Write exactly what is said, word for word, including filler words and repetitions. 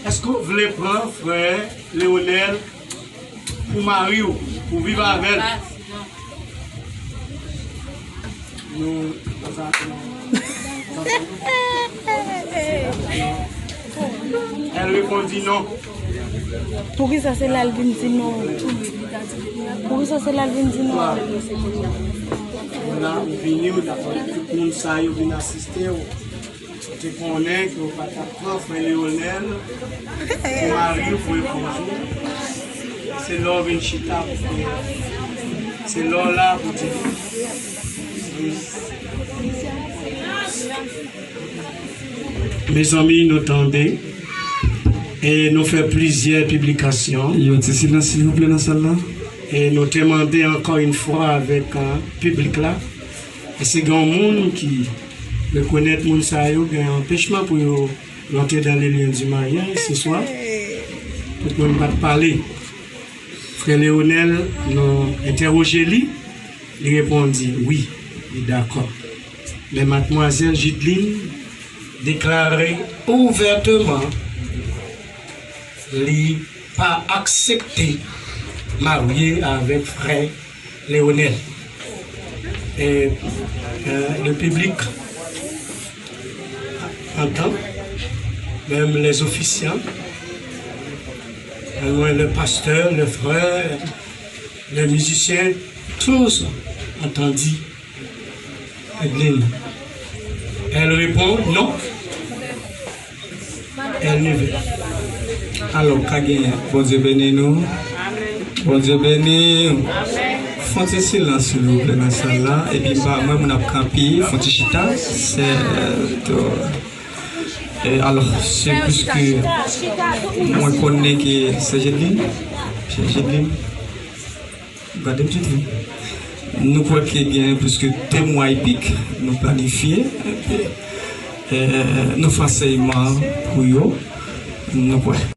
Èske w vle pran frè Leonel pou mari w, pou viv avè l? Nou, nou, Elle répondit non. Poukisa se la l vin di non? Poukisa se la l vin di non? Kounye a ou vini, ou dakò tout moun sa yo vin asiste w. Ou te konnen ke w pa t ap pran frè Leonel pou mari w, pou epouz ou. Se lè w vin chita pou, se lè w la pou di. Mezanmi, nou tande e nou fè plizyè piblikasyon. Yon ti silans, silvouplè, nan sal la. E nou te mande ankò yon fwa avèk, euh, piblik la. Èske gen yon moun ki rekonèt moun sa yo gen anpechman pou yo rantre dans les liens du mariage ce soir? Tout moun pa t pale. Frè Leonel, nou entèwoje li, li reponn di wi, li dakò. Men madmwazèl Jidline deklare ouvèteman li pa aksepte marye avèk frè Leonel. Et, euh, le public entend, même les officiants, euh, le pasteur, le frère, les musiciens, tous ont entendu Adeline. Elle répond non. Elle ne veut. Alò, ka genyen. Bondye beni nou. Bondye beni. Fon ti silans, silvouplè, nan sal la. Epi, m pa, mwen, moun ap kanpe, fon ti chita. Se, euh, to- E alò, se piske mwen konnen ke se Jedlin, se Jedlin, gade m Jedlin. Nou kwè ke gen plis ke de mwa e pik, nou planifye, e, nou fè ansèyman pou yo, nou kwè.